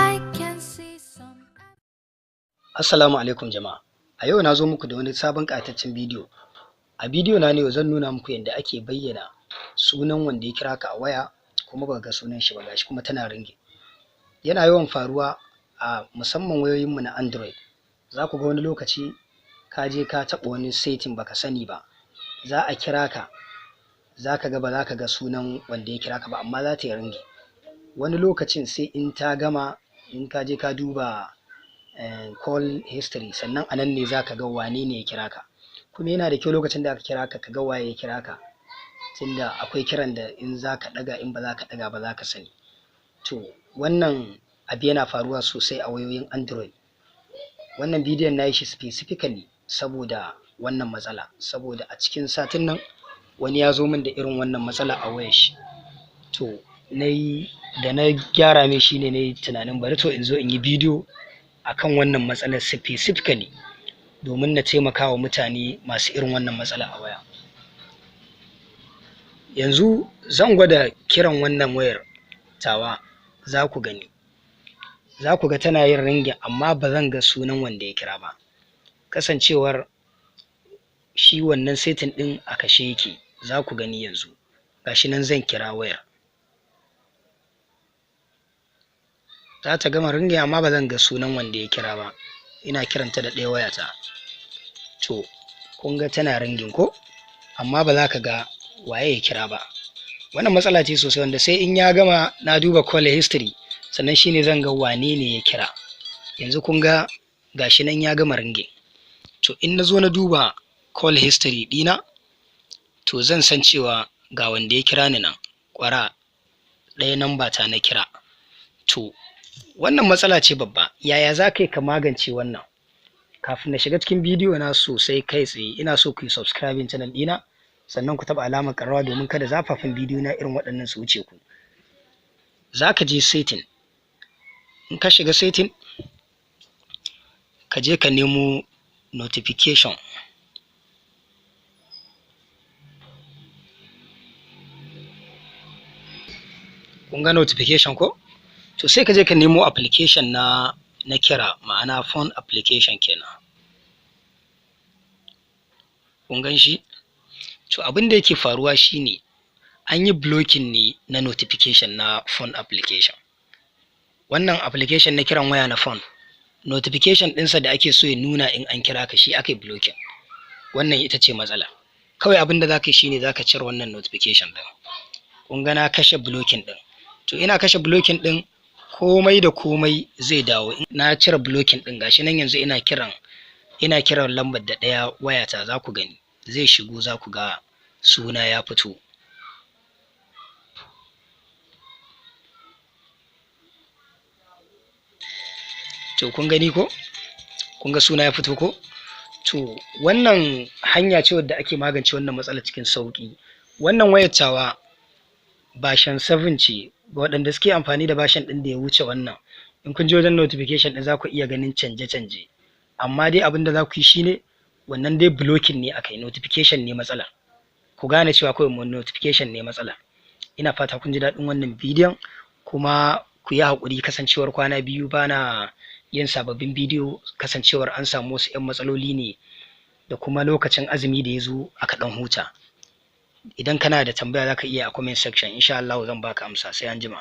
I can see some. Assalamu alaikum jama'a. A yau na zo muku da wani sabon ƙayataccen bidiyo. A bidiyo na yau zan nuna muku yadda ake bayyana sunan wanda ya kira ka a waya kuma baka ga sunan shi ba, gashi kuma tana ringing. Yana yawan faruwa a musamman wayoyinmu na Android. Za ku ga wani lokaci ka je ka taɓa wani setting baka sani ba. Za a kira ka, za ka ga ba za ka ga sunan wanda ya kira ka ba, amma za ta yi ringing. Wani lokacin sai in ta gama, in ka je ka duba call history, sannan a nan ne za ka ga wane ne ya kira ka. Kuma yana da kyau lokacin da aka kira ka, ka ga waye ya kira ka, tunda akwai kiran da in za ka ɗaga, in ba za ka ɗaga ba za ka sani. To wannan abu yana faruwa sosai a wayoyin Android. Wannan bidiyon na yi shi specifically saboda wannan matsala, saboda a cikin satin nan wani ya zo min da irin wannan matsala a wayar shi. To na yi da na gyara mai shi ne na yi tunanin bari to in zo in yi bidiyo akan wannan matsalar specifically domin na taimaka wa mutane masu irin wannan matsala a waya. Yanzu zan gwada kiran wannan wayar tawa, za ku gani. Za ku ga tana yin ringing amma ba zan ga sunan wanda ya kira ba. Kasancewar shi wannan setting ɗin a kashe yake, za ku gani yanzu. Gashi nan zan kira wayar. Za ta gama ringing amma ba zan ga sunan wanda ya kira ba. Ina kiranta da ɗaya wayata. To kun ga tana ringing ko? Amma ba za ka ga waye ya kira ba. Wannan matsala ce sosai wanda sai in ya gama na duba call history sannan shine zan ga wane ne ya kira. Yanzu kun ga gashi nan ya gama ringing. To in na zo na duba call history ɗina, to zan san cewa ga wanda ya kira ni nan, ƙwara ɗaya namba ta na kira. To wannan matsala ce babba. Yaya za ka yi ka magance wannan? Kafin na shiga cikin bidiyo na sosai kai tsaye, ina so ku yi subscribing channel ɗina, sannan ku taɓa alamar ƙararrawa domin kada zafafan bidiyo na irin waɗannan su wuce ku. Za ka je setting. In ka shiga setting, ka je ka nemo notification. Kun ga notification ko? To sai ka je ka nemo application na kira, ma'ana phone application kenan. Kun gan shi? To abin da yake faruwa shine an yi blocking ne na notification na phone application. Wannan application na kiran waya na phone, notification ɗinsa da ake so ya nuna in an kira ka, shi aka yi blocking. Wannan ita ce matsala. Kawai abin da za ka yi shine za ka cire wannan notification ɗin. Kun ga na kashe blocking ɗin. To ina kashe blocking ɗin, komai da komai zai dawo. Na cire blocking ɗin, gashi nan yanzu ina kiran lambar da ɗaya wayata, za ku gani. Zai shigo, za ku ga suna ya fito. To kun gani ko? Kun ga suna ya fito ko? To wannan hanya ce wadda ake magance wannan matsala cikin sauƙi. Wannan wayar tawa version 7 ce, waɗanda suke amfani da version ɗin da ya wuce wannan. In kun je wajen notification ɗin za ku iya ganin canje-canje. Amma dai abin da za ku yi shine wannan dai blocking ne aka yi, notification ne matsala. Ku gane cewa kawai notification ne matsala. Ina fata kun ji daɗin wannan bidiyon, kuma ku yi haƙuri kasancewar kwana biyu bana yin sababbin bidiyo, kasancewar an samu wasu 'yan matsaloli ne da kuma lokacin azumi da ya zo aka ɗan huta. Idan kana da tambaya za ka iya a comment section, insha Allahu zan baka amsa. Sai anjima.